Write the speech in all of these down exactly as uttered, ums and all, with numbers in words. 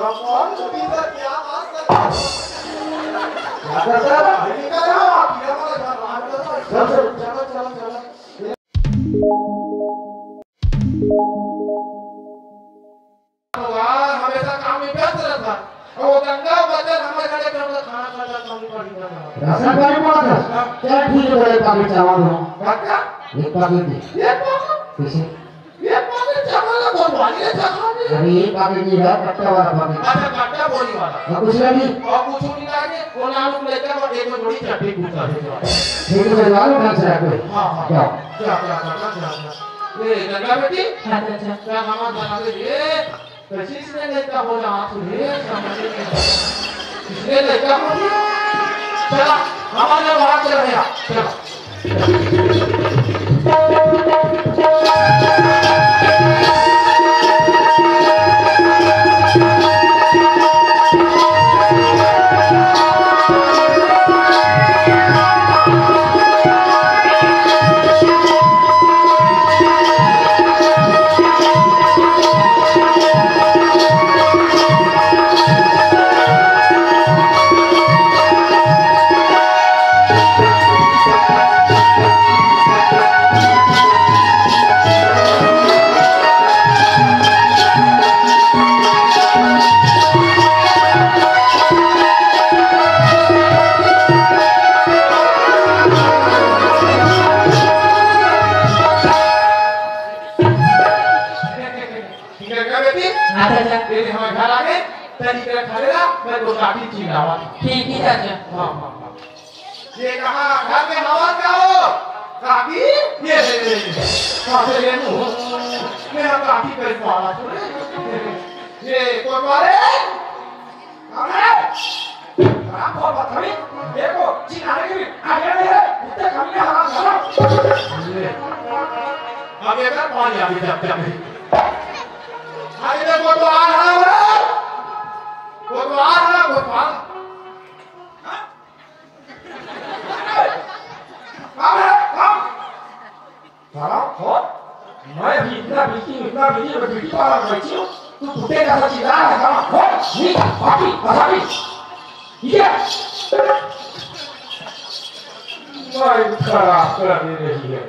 कौन सा पीता? क्या बात कर रहे हो? क्या कर रहा है? अरे निकल जाओ आप, ये हमारे घर बाहर कर दो। चल, चल। चलो, चलो, चलो। भगवान हमेशा काम में व्यस्त रहता। और वो गंगा बचन हमारे घर के हम लोग खाना खाता, पानी पड़ी था। राशन पानी पड़ा था? हाँ। चल ठीक है, बड़े पानी चावल हो। पक्का? एक पानी दे। ये पानी? कैसे? ये पानी चावल है, भगवान ये चावल है। अरे, ये पानी नहीं है, कट्टा वाला पानी। अच्छा, कट्टा बोरी वाला। और कुछ नहीं? और कुछ नहीं लागे, वो नाम को लेकर वो एक जोड़ी चड्डी कुर्ता भेजवा। ठीक है, भेजवा लो, ढंग से रख लो। हाँ, हाँ। जाओ। जा, जा, जा, जा, जा, जा। ए, गंगा बेटी? हाँ, चाचा। क्या हमारा बना दे रे? तो किसने लड़का बोला आप रे? समझ नहीं आया। किसने लड़का बोला? चला, हमारे वहाँ चला गया। चला। ठीक है, क्या बेटी? हाँ, चाचा। तेरे हमारे घर आ गए, तनी कर खा लेना, मैं तो काफी चिल्लावा। ठीक है, चाचा। हाँ, हाँ, हाँ। ये कहा, घर में हवा का हो? काकी? ये ले, ले, ले। कहाँ से ले लूं? मेरा काकी पे पाला थोड़े। ये कोतवाल है? कौन है? हराम खोर बदतमीज। देखो, चिल्लाने की भी आगे नहीं है। कुत्ते कमीने हराम करो। ये। अब ये कर पानी अभी जब जब। अरे देखो तो आ रहा है। कोतवाल है, कोतवाल। हाँ? कौन है? कौन? साला, कौन? मैं अभी इतना बिजी हूँ, इतना बिजी हूँ, मैं ब्यूटी पार्लर बैठी हूँ, तू कुत्ते जैसा चिल्ला रहा है, साला, कौन? नी, पापी, पापी। ये। मैं खराब कर दे रही है।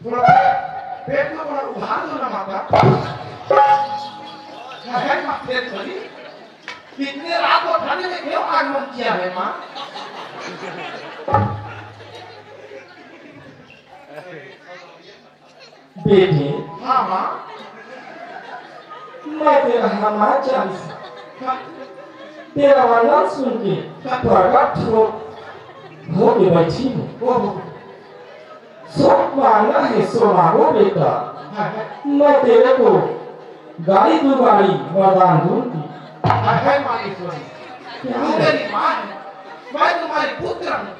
थोड़ा पेट में थोड़ा उभार दो ना माता। है माँ पेट भरी। इतने रात को ठंड में क्यों आगमन किया है माँ? बेटे। हाँ माँ। मैं तेरा हमार जान से तेरा वंदन सुन के प्रकट हो, हो के बैठी हूँ। ओहो। सब मांगा है सो मांगो बेटा, मैं तेरे को गाड़ी दो गाड़ी वरदान दूंगी। हाय हाय माँ ईश्वरी, क्या तू है? मेरी माँ है, मैं तुम्हारी पुत्र हूँ।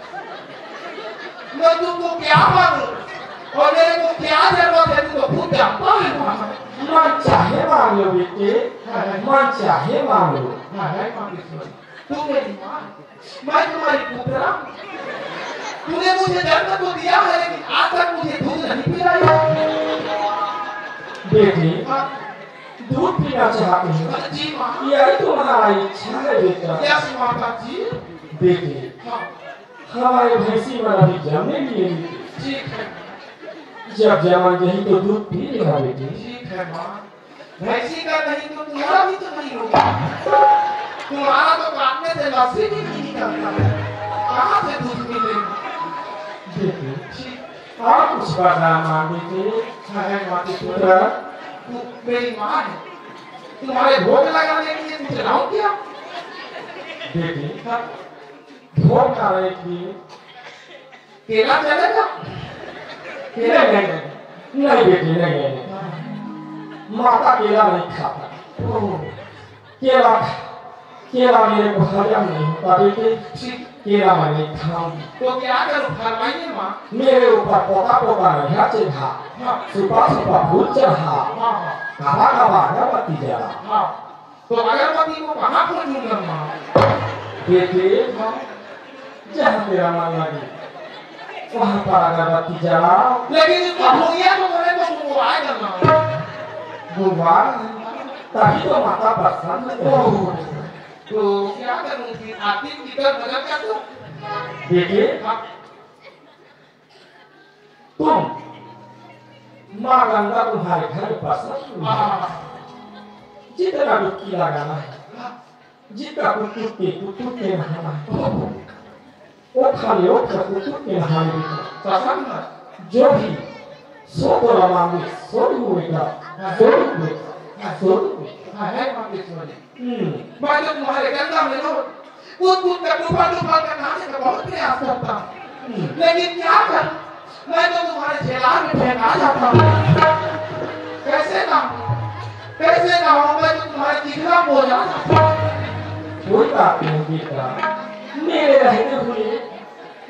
मैं तुमको क्या मांगू और मेरे को क्या जरूरत है, तू तो खुद जानता है माँ। मन चाहे मांग लो बेटे, हाय हाय। मन चाहे मांग लो। हाय हाय माँ ईश्वरी, तू मेरी माँ है। मैं तुम्हारी पुत्र हूँ। तूने मुझे जन्म तो दिया है, लेकिन आज तक मुझे दूध नहीं पिलाया। बेटी, हाँ। दूध पीना चाहते हो? जी माँ। यही तुम्हारा इच्छा है बेटा। यस माता जी। बेटी, हाँ। हमारे भैंसी मन अभी जमने लिए नहीं। ठीक है। जब जमन जाही तो दूध पी लेना बेटी। ठीक है माँ। भैंसी का नहीं तो तुम्हारा भी तो नहीं होगा। तुम्हारा तो काटने से लस्सी भी नहीं निकलता है, कहाँ से दूध मिलेगा? बेटी, ठीक। और कुछ बताना माँ बेटी? है माँ की पुत्र। तू मेरी माँ है, तुम्हारे भोग लगाने के लिए कुछ लाऊं क्या? बेटी, हाँ। भोग खाने के लिए केला चलेगा? नहीं, नहीं, नहीं, नहीं बेटी, नहीं, नहीं, नहीं। माता केला नहीं खाता। ओह। केला, केला मेरे को हजम नहीं होता बेटी। ठीक। केला मैं नहीं खाऊंगी। तो क्या करूं, फरमाइए माँ। मेरे ऊपर पोता पोता नहीं है चढ़ा। हाँ। सुपा सुपा फूल चढ़ा। हाँ, हाँ। काबा काबा अगरबत्ती जला। हाँ। तो अगरबत्ती को कहाँ खोजूंगा माँ? बेटे, हाँ। जहाँ तेरा मन लगे, वहाँ पर अगरबत्ती जलाओ। लेकिन इसको भूलिया तो मेरे को गुंगवाए करना। गुंगवा? तभी तो माता प्रसन्न है। ओह, तो क्या करूं फिर? आरती कीर्तन भजन कर दूं? देखिए, हाँ। तुम, माँ गंगा तुम्हारे घर में प्रसन्न हुई है। हाँ। जितना डुबकी लगाना है, जितना कुतुक के, कुतुक के नहाना है, वो खाली वो कुतुक के नहाने का। प्रसन्न। जो भी सो तो रमावे, सो ही बेटा, सो ही बेटा, सो ही बेटा। हाँ, है मांगेश्वरी। हम्म। मैं तो तुम्हारे गंगा में लो, कूद कूद कर, डूबा डूबा कर नहाने का बहुत प्रयास करता हूँ। हम्म। लेकिन क्या करूँ, मैं तो तुम्हारे झेला में फेंका जाता हूँ। कैसे ना, कैसे ना हो, मैं तो तुम्हारे चिखला में हो जाता हूँ। कोई बात नहीं बेटा, मेरे रहते हुए,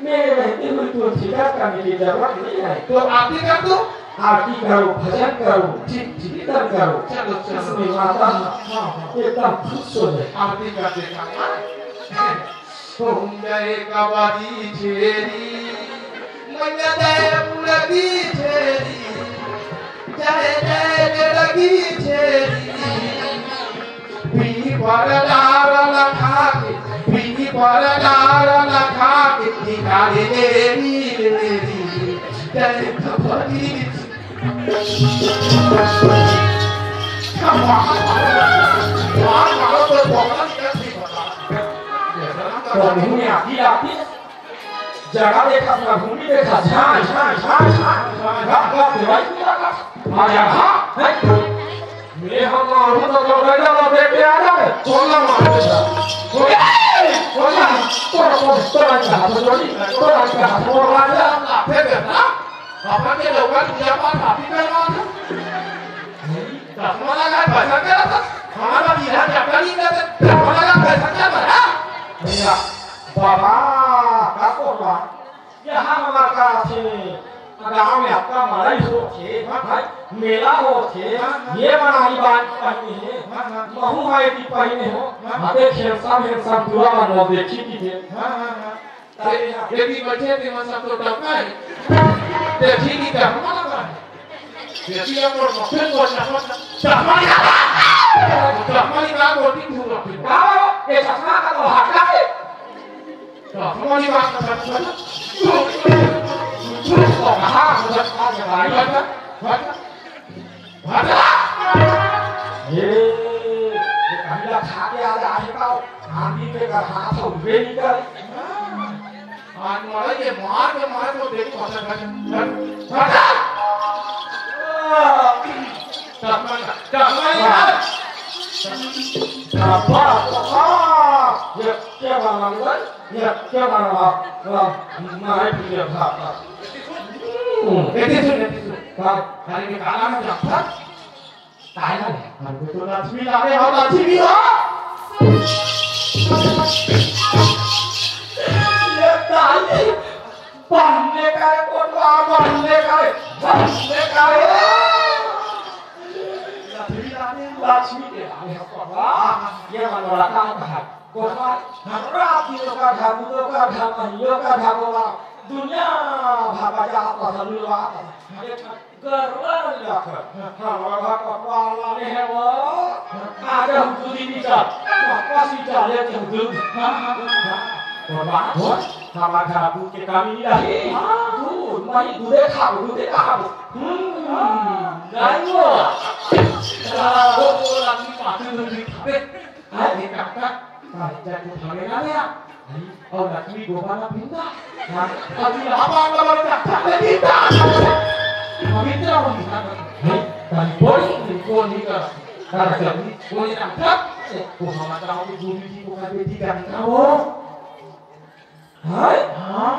मेरे रहते हुए तुम फिक्र करने की जरूरत नहीं है। तो आरती कर दो। आरती करो, भजन करो, ठीक, ठीक, कीर्तन करो। चलो, चलो। इसमें माता हाँ, हाँ। एकदम खुश हो जाए। आरती कर देता हूँ। तुम जय कबरी छेरी, मैया जय मुरली छेरी, जय जय लगी छेरी। पीपर डार लखा के, पीपर डार लखा के, निकाले ले री, ले री। जय भगवती। वाह, मारो तो भगवान का भी बता। तो मुंह में आगी आती। जगह देखा, अपना भूमि देखा, झांय, झांय, झांय, झांय, झांय, झांय, झांय, देवाई पूरा का। आ जा, हाँ, हैं? मैं हम मारू तो दौड़ेगा, वो देख के आ जाए। कौन ना मारे था? कौन ना? कौन ना? तोरा, तोरा, तोरा का हाथ जोड़ी, तोरा का हाथ जोड़ राजा। फिर ना, अपन के लोगन पूजा पाठ आप ही करवा दो। चश्मा लगा, पैसा क्या था? हमारा बिहार जाता नहीं था, चश्मा लगा, पैसा क्या था? भैया, बाबा, का करवा? यहाँ हमार का आथे, गाँव में आपका मड़ई होथे, हाँ, हाँ। मेला होथे, हाँ, हाँ। ये मड़ई बांध पहिने हे, हाँ, हाँ। महू हा एती पहिने हो, हाँ। आते खेलसा भेलसा पूरा मन वो देखी की थे। हाँ, हाँ, हाँ। ये, ये भी बचे थे, मन सब तो डरता है। देखी की क्या हमारा है? देखी आप और मफिल को चश्मा, चश्मा निकाल, चश्मा निकाल, बोलती तू मफिल। आओ, ये चश्मा का तो हटा है। तो हमारी बात का समझ। हाँ, समझ आ गया भाई। हट, हट, हट। ये, ये कमीना खा के आ जाए का, आदमी पे का हाथ उठे नहीं कर। आज मारा ये मार के मार को देखो, हट, हट, हट, हट। चश्मा, चश्मा निकाल। बाबा, बाबा, ये क्या मारा? ये क्या मारा? वाह, मारे पीछे भागता। हम्म, ये सुन, ये सुन। हाँ। अरे, ये काला में क्या था? काला में। अरे, तो लक्ष्मी लागे हो, लक्ष्मी हो। ये काली, बनने का है, कोटवा, बनने का है, बनने का है। लक्ष्मी लागे, लक्ष्मी के लागे हो, कोटवा। ये मनोरा काम का है। कोटवा, हमरा तीनों का घर, दूनों का घर, महियों का घर बोला, दुनिया भर का जात था, लुलवा था। एक गरबा लख, हमरा घर कोटवा वाले हैं वो। आज हम दूध ही नहीं चल, वापस ही चले तो दूध। कोटवा, हमारा घर दूध के कमी नहीं रही। दूध, मही दूधे खाओ, दूधे खाओ। हम्म, नहीं वो। वो, वो लक्ष्मी पाछू दूध नहीं खाते। अरे काका, काली जाके उठावे ना ले आ। अउ लक्ष्मी गोबर ला पींदा। हाँ, अउ दुल्हा बाप ला बड़े कच्चा ले पींदा। पवित्र हो गया। नहीं, काली बोली, नहीं, वो नहीं कर। काका, कोई ना कर। वो हमारा गाँव के गुरु जी को कर बेटी गंगा हो। हाँ? हाँ।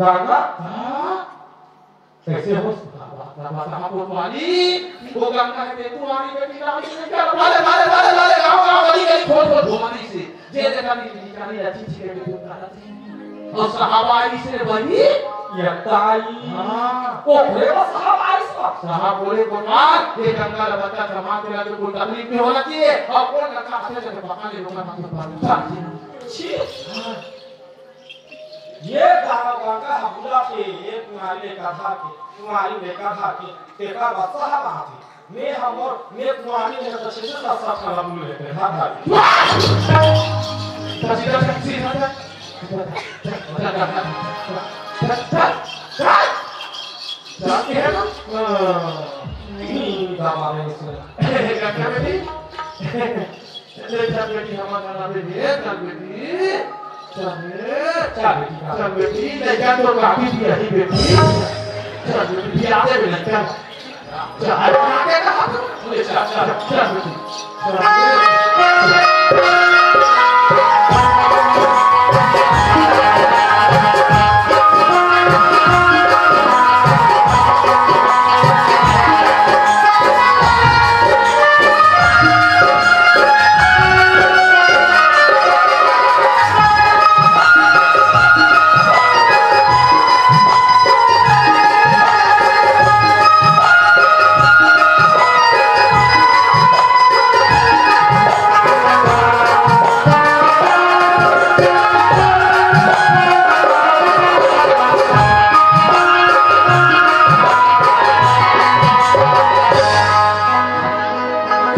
गंगा? हाँ। कैसे हो? बाबा, बाबा, बाबा कोतवाली, वो गंगा है, तू आनी बेटी ना, क्या? मारे, मारे, मारे, मारे, गाँव, गाँव, गली, गली, खोल, खोल, घुमा दी से। जे देखा नहीं, नहीं, नहीं, अच्छी, अच्छी करके तुम कहा थे। और साहब आई से बनी, ये ताई। हाँ। ओ, बोले वो साहब आई से। साहब बोले, "कोतवाल, ये गंगा का बच्चा समाज के लगे कोई तकलीफ नहीं होना चाहिए।" और कौन गंगा हाथे से पकड़ ले, लोग हाथ में पानी डाल दिया। छी। हाँ। ये गाँव गंगा ह बुला के, ये तुम्हारी लेकर धार के, तुम्हारी लेकर धार के, तेरा बच्चा है वहाँ पे। मैं हमर, मैं पुरानी में तो छे सौ सात साल हम लोग रहते हैं। हाँ, हाँ। सीधा, सीधा, सीधा। जाते हैं ना? हाँ। नहीं, बाबा ने सुना। क्या, क्या बेटी? ले चल बेटी, हमारा बेटी, चल बेटी। चल बेटी, चल बेटी, ले जा तो काफी भी यही बेटी। चल बेटी, आ दे बेटा। चल, आगे कहाँ पर? ले, चल, चल, चल बेटी। चल।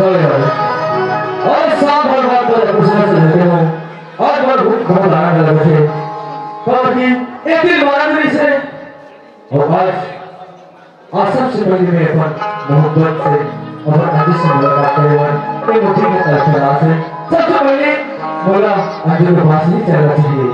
चलो यार। और साल भर बाद जब पूछना चाहते हो, और बार भूख खबर लगा कर बैठे, तो अभी एक दिन बारह दिन से, और आज, आज सबसे पहले मैं अपन मोहब्बत से, अपन अंजू से मुलाकात करे बर, एक मुट्ठी में तरफ से, सबसे पहले मोला अंजू के पास ही चलना चाहिए।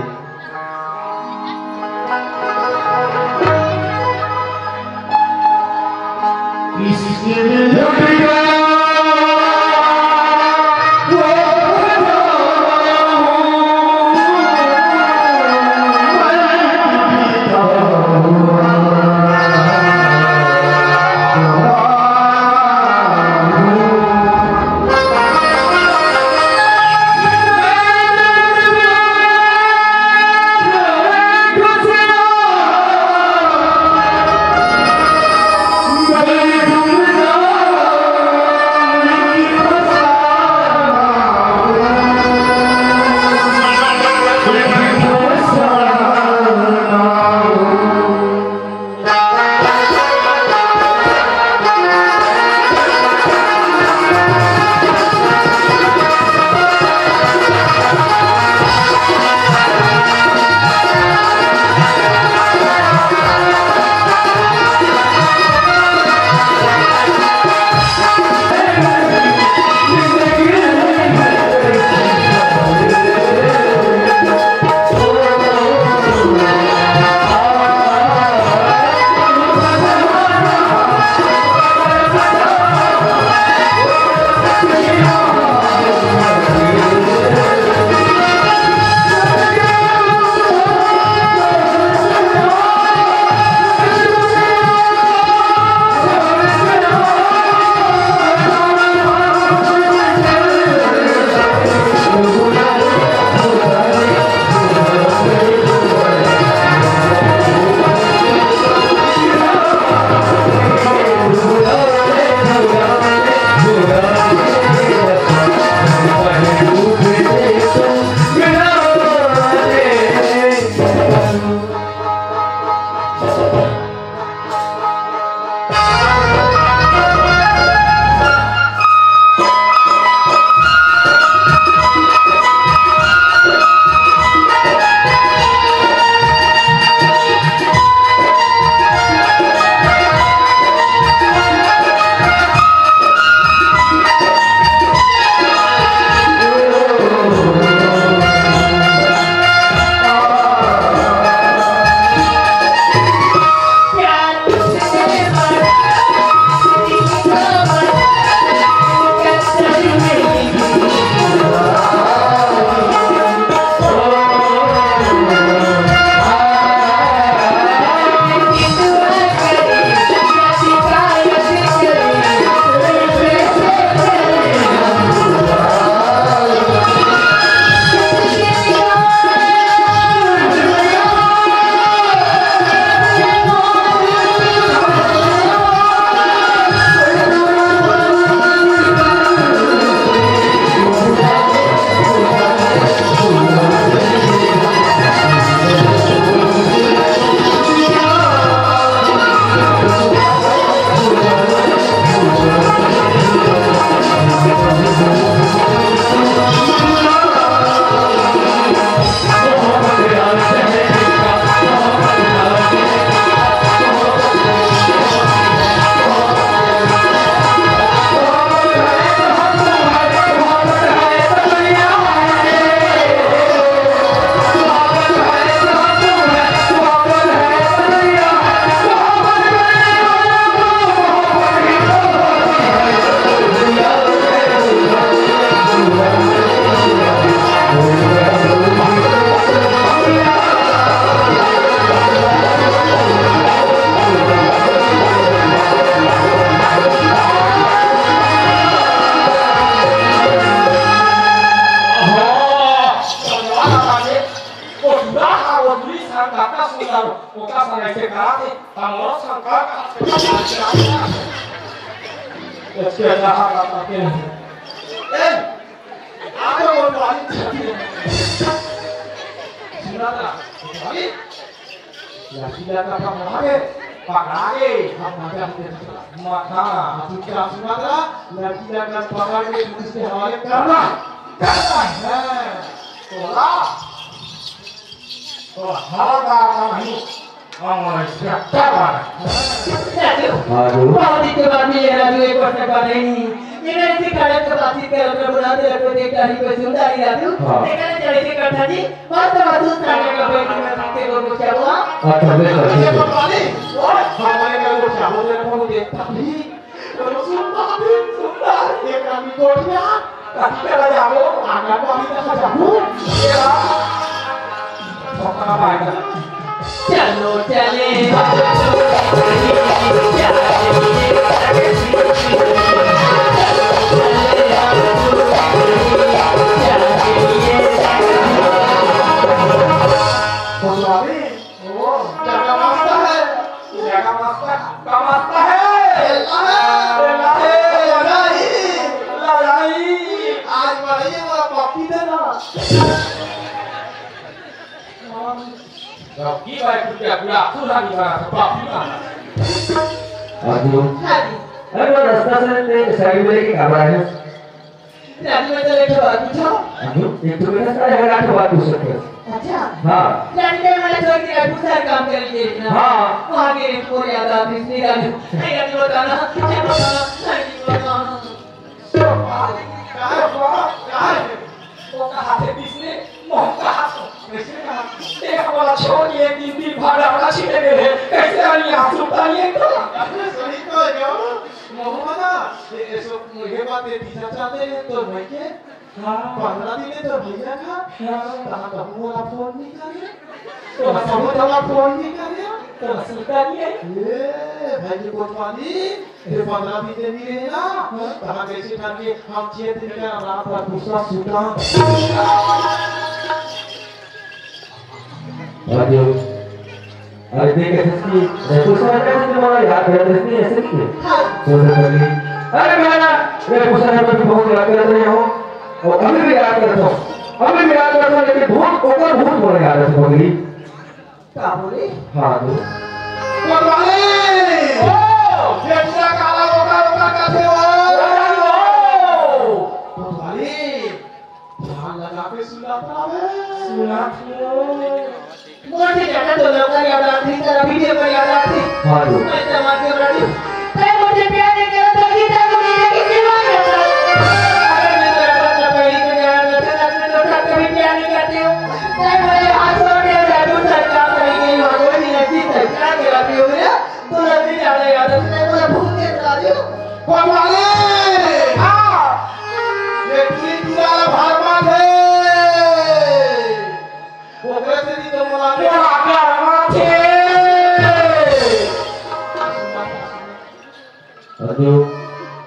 अच्छा, अच्छा, हाँ, हाँ, हाँ, हाँ। ए, आप लोग बोल रहे हैं। सुना था? अभी? लड़की लड़का पकड़ा के, पकड़ा के, हम मजा लेते हैं। म-, हाँ, चुपचाप सुना था, लड़की लड़का पकड़ के पुलिस के हवाले करना, करना है। तो ला, तो हवालदार का नहीं, हम इंस्पेक्टर वाला। राजू, हाँ, राजू। बहुत दिन के बाद मिले राजू, एक वर्ष के बाद नहीं। ये ऐसी खड़े तो बातचीत कर, अपना बुलाते रखो, देखता ही कोई सुनता नहीं राजू। हाँ। देखा नहीं चले थे कथा जी, मस्त महसूस करने का कोई नहीं, मैं आपके को पूछा हुआ। अच्छा, बेटा, ठीक है। अरे, और हमारे का वो चाहो, तेरे को देखता भी। तो सुनता भी, सुनता। ये काम ही कोटिया। कभी चला जाओ, आंगनबाड़ी तक जाओ। ये बात। सपना भाई। चलो चले। कोतवाली, ओ, क्या कमाता है? क्या कमाता, कमाता है? खेलता है। खेलता है। लड़ाई। लड़ाई। आज बढ़िया वाला पप्पी देना। पप्पी भाई, तू क्या पूरा सुना नहीं पड़ा, पप्पी मारा। राजू। हाँ जी। अरे, वो रास्ता से ते साइड में लेके कब आए हैं? राजू, मैं तो एक ठो बात पूछो। राजू, एक तो मेरे साथ है, आठ बात पूछ सकते हैं। अच्छा। हाँ। राजू, मैं वाला छोड़ के राजू सर काम कर लिए ना। हाँ। वहाँ के एक और याद आती थी राजू। नहीं, राजू बताना, नहीं बताना, नहीं बताना। काहे हुआ? काहे? वो कहा थे किसने? मोह कहा तो। कैसे कहा? एक वाला छोड़ के एक दिन दिन भर अपना छिपे गए हैं। कैसे वाली आंसू उतारिए तो? अरे सही तो है, क्यों? मोहम्मद, ये, ये सब, ये बात ये पीछा चाहते हैं, तो भाई के? हाँ। पंद्रह दिन है तो भैया का? हाँ। कहाँ का मोला फोन नहीं करे? तो सब वाला फोन नहीं करे? तो सुनता नहीं है? ए, भाई के कोतवाली, ये पंद्रह दिन के लिए ना, हाँ। कहाँ कैसे करके हम छह दिन का रात भर दूसरा सुता। राजू, अरे देख, ऐसे की, ऐसे सोच रहे थे कि तुम्हारा याद रहता है, ऐसे नहीं है? हाँ। तो बोली, अरे मैं ना, मैं पूछा है, मैं बहुत याद कर रही हूँ, और अभी भी याद करता हूँ, अभी भी याद करता हूँ, लेकिन भूत, ओकर भूत बोले याद है, बोली। का बोले? हाँ, तो। कोतवाली! ओ! ये पूरा काला ओकर, ओकर का थे वो। कोतवाली! ध्यान लगा के सुना था बे। सुना था। मोटे ज्यादा तो लोग का याद आती, तेरा वीडियो का याद आती। हाँ जी। मैं समझ गया राजू। तै मुझे प्यार नहीं किया था, कि तै मुझे ये किसी बात करता। अगर मैं तेरा बदला पहली से जाना था, तो मैं तो कभी प्यार नहीं करती हूँ। तै मुझे हाथ छोड़ दिया, राजू, सरकार कहीं गई हो, कोई नहीं रहती, सरकार के राजी हो गया। तू राजी ज्यादा याद है, तै मुझे भूल के राजू। कोतवाली! हाँ। ये पूरी पूरा भार मार है। ओकरे से भी तो मोला मोला प्यार माथे। अरे,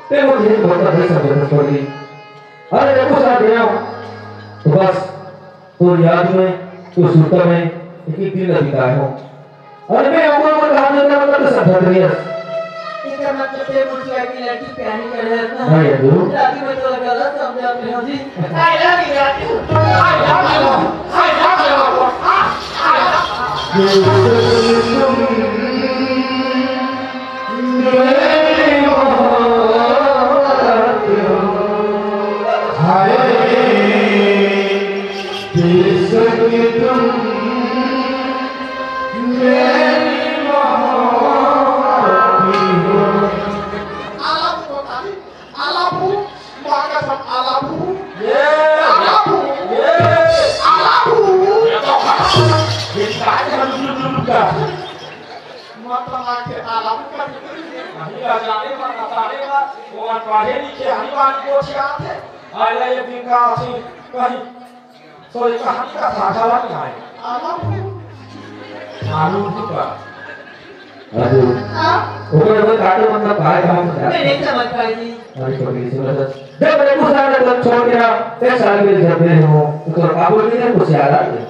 ते मुझे बहुत अच्छा समझ पड़ी। अरे, देखो साथियों, तो बस, तो याद में, तो सुनता में, एक ही दिन बिताए हो। अरे बे, ओकर मन हाथ में मतलब सब धर दिया। एकर मतलब ते मोर लड़की प्यारी कर रहे ना। हाँ, ये जरूर। राजू, मैं तो गलत समझा रहे हूँ जी। I love you, Raju. I love you। I love you। मेरी मोहब्बत हो। हाय, बेशक तुम मेरी मोहब्बत हो। आलाबू बताई, आलाबू, माँ कसम आलाबू। ये। आलाबू। ये। आलाबू। ये तो ये गाय का लुक, लुक, लुक का। मत मार के आलाबू कर। नहीं, अजाने मत, अजाने मत। वो पढ़े लिखे हरी वाली कोठी आते। आइला एक दिन का आसी कहीं सोई कहानी का साझा वाली आए। आलू। आलू का। अरे। हाँ? ओकर ओकर काटे मतलब काय काम है? मैं नहीं समझ पाई जी। अरे, पगली से मतलब, जब मैं कुछ साल तक छोड़ गया, एक साल के लिए जब मेरे हो, तो का बोल रही है, कुछ याद आ गया?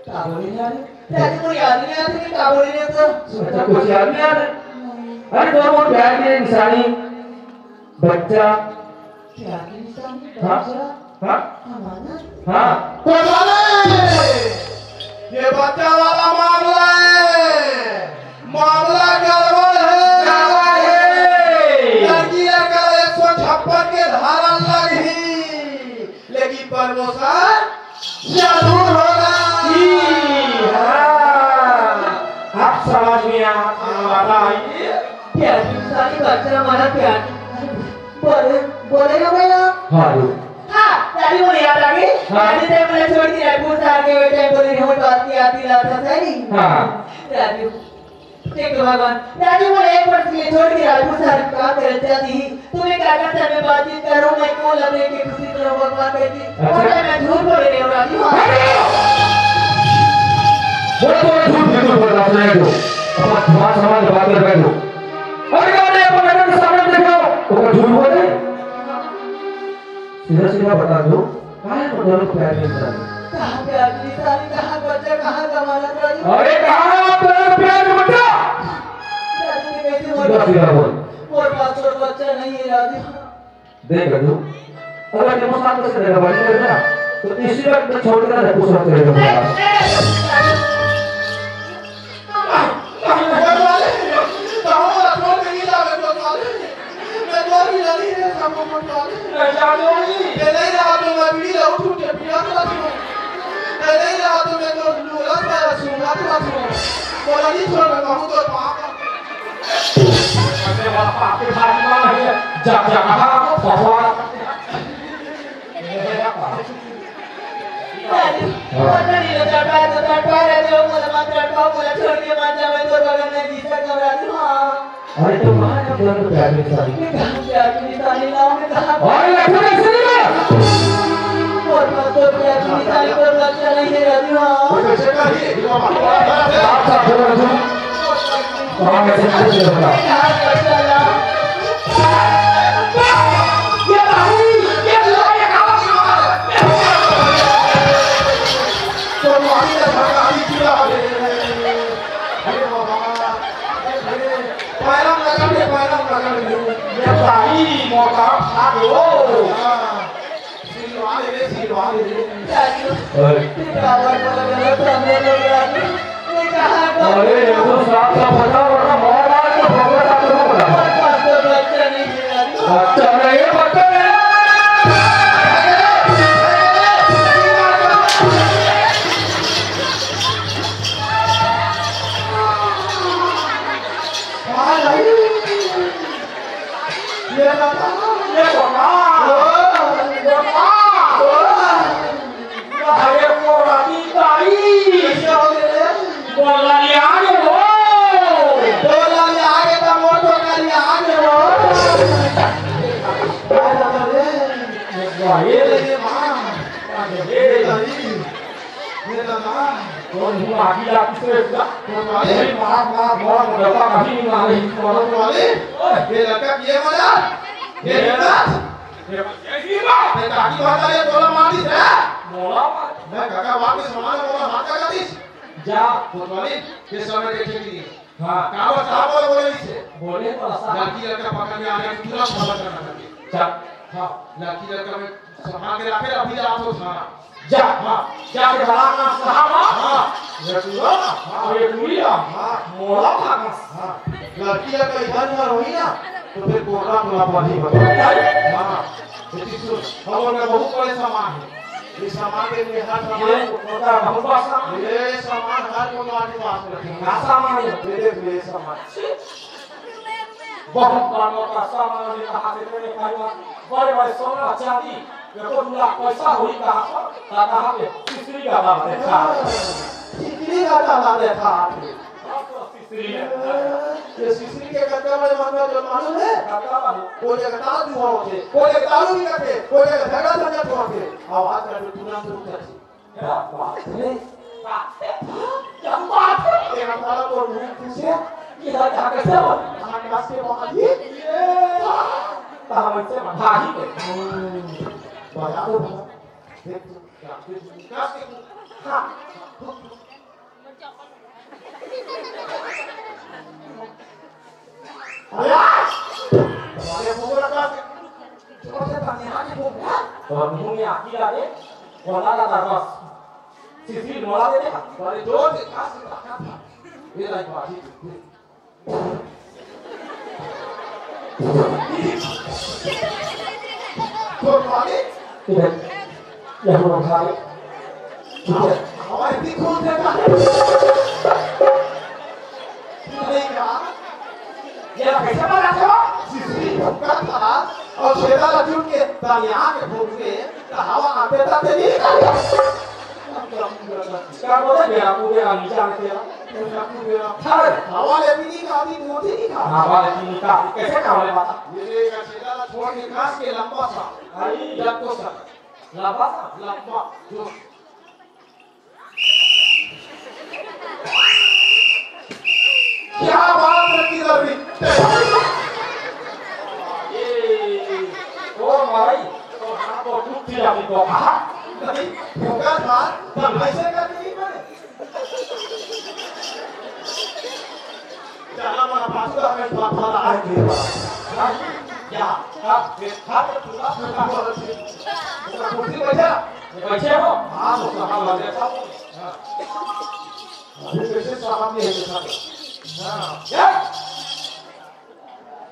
का बोल रही है? राजू को याद नहीं आता कि का बोल रही है तो? अच्छा, कुछ याद नहीं आता? अरे, तो वो प्यार की निशानी। बच्चा। क्या की निशानी? हाँ? बच्चा? हाँ? हमारा? हाँ। कोतवाली! ये बच्चा वाला मामला है। मामला गड़बड़ है। गड़बड़ है। लड़की लड़का एक सौ छप्पन के धारा लगही। लेकिन प्रमोशन जरूर होगा। जी, हाँ। अब समझ में आ, आ रहा है। प्यारी साली बच्चा हमारा प्यार। बोले, बोले ना भैया। हाँ, जी। हाँ, दादी बोले याद आ गई। हाँ। दादी तेरे मैंने छोड़ के रायपुर से आके वो टाइम बोले, "हम बात की याद दिला था, सही?" हाँ। दादी, देख तो भगवान, राजू बोले, "एक वर्ष के लिए छोड़ के रायपुर से हर काम कर जाती ही। तुम्हें क्या करता है, मैं बातचीत कर रहा हूँ, मैं क्यों लगे के खुशी करूँ भगवान करके?" अच्छा। और मैं झूठ बोल रही हूँ राजू, हाँ। बोल, बोल, झूठ बिल्कुल बोल रहा है, सुनाई दो। अपना दिमाग संभाल के बात कर रहे हो। अरे, क्या नहीं, अपना नजर के सामने देख रहा हो, तो क्या झूठ बोल रहे? सीधा सीधा बता दो, काहे मतलब प्यार के इंसान? कहाँ प्यार के इंसान, कहाँ बच्चा, कहाँ जमाना, राजू? अरे, कहाँ आप प्यार के बच्चा? राजू, ये कैसे बोल सीधा, सीधा बोल। मोर पास तो बच्चा नहीं है, राजू। देख, राजू, अगर तुम साथ में से धंधाबाजी करना, तो इसी वक्त छोड़ कर कुछ वक्त रहेगा। अरे बाप, आपके भाई माँ है, जा, जा, कहाँ? भगवान। अरे, पता नहीं, वो तड़पा तो तड़पा रहे थे, वो बोला, "मत तड़पाओ, बोला, छोड़ के मत जाओ, मैं तो बगल में घिसा घबरा दूँ।" हाँ। अरे, तो वहाँ का प्यार तो प्यार में सारी। मैं कहाँ प्यार की निशानी लाऊँ, मैं कहाँ? अरे, लखन ऐसे नहीं है। और मत तो प्यार की निशानी पर बच्चा नहीं है, राजू, हाँ। वो कैसे का है? ये तो बात है। साफ साफ बोलो, राजू। वहाँ कैसे कैसे बता? अरे, ये तो साफ साफ बता, वरना मार मार के भोंकड़ा साफ साफ बता। बच्चा नहीं है, बच्चा नहीं है। ये बता। ये बता। ओ, बता। ओ। अरे मोरा की ताई। कैसे हो गए रे? बोला यार हो। बोला यार, ये तो मोर बोला यार हो। अरे रे। ये ले ये माँ। अरे रे। ये दादा। कौन हूँ आगी लागी से इसका? कोतवाली। अरे माँ, माँ, माँ, बेटा कहीं नहीं मारे इसको। कोतवाली। ओए। ये लड़का किए मजा। ये हिम्मत। ये, ये हिम्मत। ये काकी बात है, बोला मार दी रे। बोला मार। मैं काका बाप के समान बोला मार का दी। जा। कोतवाली, ये समय देखे के लिए। हाँ। का बता बोल बोले इसे। बोले तो ऐसा। लड़की लड़का पकड़ में आ गया, तुरंत खबर करना चाहिए। जा। हाँ, लड़की लड़का में संभाल के रखे, अभी जा तो थाना। जा। हाँ। जा के बड़ा ना साहब। हाँ। ये पूरा। हाँ। ये पूरी। हाँ। मोला भागस। हाँ। लड़की लड़का इधर उधर होई ना, तो फिर कोर्ट में अपराधी बता। हाँ। ये चीज सुन, हम लोग का बहुत बड़े सामान है। ये सामान के लिए हर सामान ये को ओकर बहुत बड़ा सामान। ये सामान हर कोई आदमी पास में रखे। का सामान है? ये देख ले, ये सामान। बहुत बड़ा मोटा सामान है, कहाँ से तेरे खाएगा? बड़े बड़े सोना चांदी, देखो, दू लाख पैसा होई कहाँ पर? ता कहाँ पे? सिसरी का दाम देखा। सिसरी का दाम देखा। ये सिसरी के कतका बड़े महंगा जो मालूम है? कोई जगह ताल भी होते, कोई जगह तालू भी करते, कोई जगह झगड़ा झंझट होते। आवाज का जो तुरंत रुक जाती। क्या बात है? क्या बात है? ये हमारा तो मुंह पूछे कि राजा कैसे हो? आकाश के बाहर ही। कहाँ से भागी गए? बजा दो भला। देख तो, क्या, देख तो, क्या, देख तो। हाँ। अरे! अरे, वो लगा। अउ मुंह में आगी लागे, वला ला तरबस। सिसरी मोला दे दे। बड़े जोर से खांस के ताकत हे। ये लाई बाजी। तो मालिक, इधर, ये हमारा भाई। ठीक है। हमारे भी खून देता है। नहीं कहा। ये कैसे बना था? सिसरी फूंका था और छेदा ला चुन के दरिया में फूंक के, तो हवा आते जाते नहीं निकल। क्या बोले, बेरा को बेरा नीचे आके तेरा। बेरा को बेरा। अरे, हवा ले भी नहीं खाती, मोती नहीं खाती। हवा ले भी नहीं खाती, कैसे खावे माता? ये देख, छेदा ला छोड़ के खांस के लंबा सा। आई। लंबा सा। लंबा सा? लंबा। जो क्या बात है, किधर भी? ए, ओ माई, तो हाथ को टूट दिया, अभी तो हाथ नहीं, धोखा था, तब ऐसे करके नहीं बने। चला, मैं पाछू आ गए, बाप वाला आ गए। क्या? क्या? क्या? पूरा, पूरा, पूरा। कुर्सी बैठा? बैठे हो? हाँ, तो कहाँ बैठे? हाँ। अभी कैसे साहब ने ऐसे कहा? हाँ। क्या?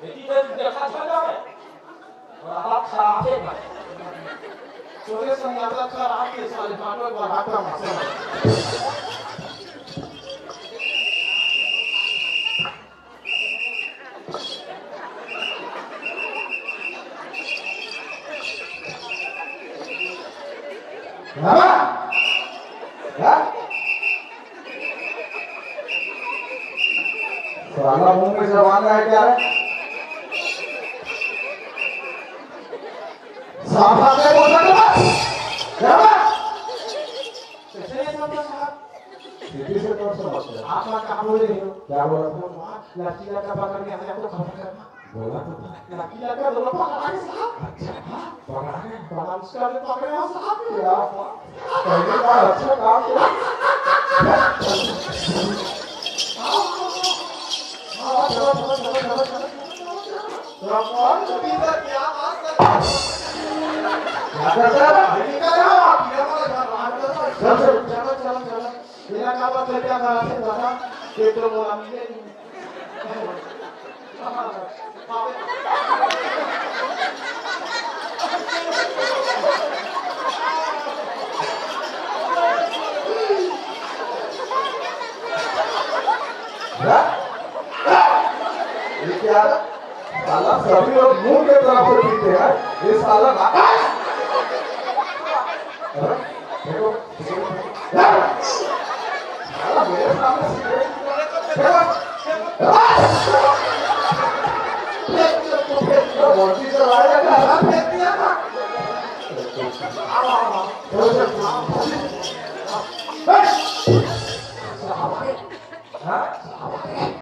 बेटी तो देखा था ना मैं। और आप खराब है भाई। तोरे संग ज्यादा खराब के साले बाटो बढ़ाता मत। हाँ? हाँ? साला मुंह में जबान है क्या रे? साफ आके बोल सकते हो? क्या बात? कैसे नहीं समझा साहब? सीधी से कौन समझ गया? आप बात कहाँ बोल रहे हो? क्या बोला था? वहाँ लड़की लड़का पकड़ के आया तो खबर करना। बोला तो था। लड़की लड़का दोनों पकड़ा है साहब। अच्छा, हाँ, पकड़ा है। बड़ा मुश्किल में पकड़े हो साहब। क्या बात? पहली बार अच्छा काम किया। हाँ, चलो, चलो, चलो। भगवान को भी इधर क्या बात कर। क्या कर रहा है? निकल जाओ, आप ये वाला घर बाहर करो। चल, चल। चलो, चलो, चलो। बिना काबर चल क्या करा थे दादा? ये तो बोला मिले नहीं। हाँ? ये क्या? साला सभी लोग मुंह के तरफ से पीते हैं, ये साला ना। अरे, देखो, देखो। साला मेरे सामने सिगरेट पी रहा है। देखो, देखो। फेंक दिया, फेंक दिया, बॉडी चला रहा है, फेंक दिया ना। आओ, आओ, आओ। चलो, चलो, चलो। हाँ?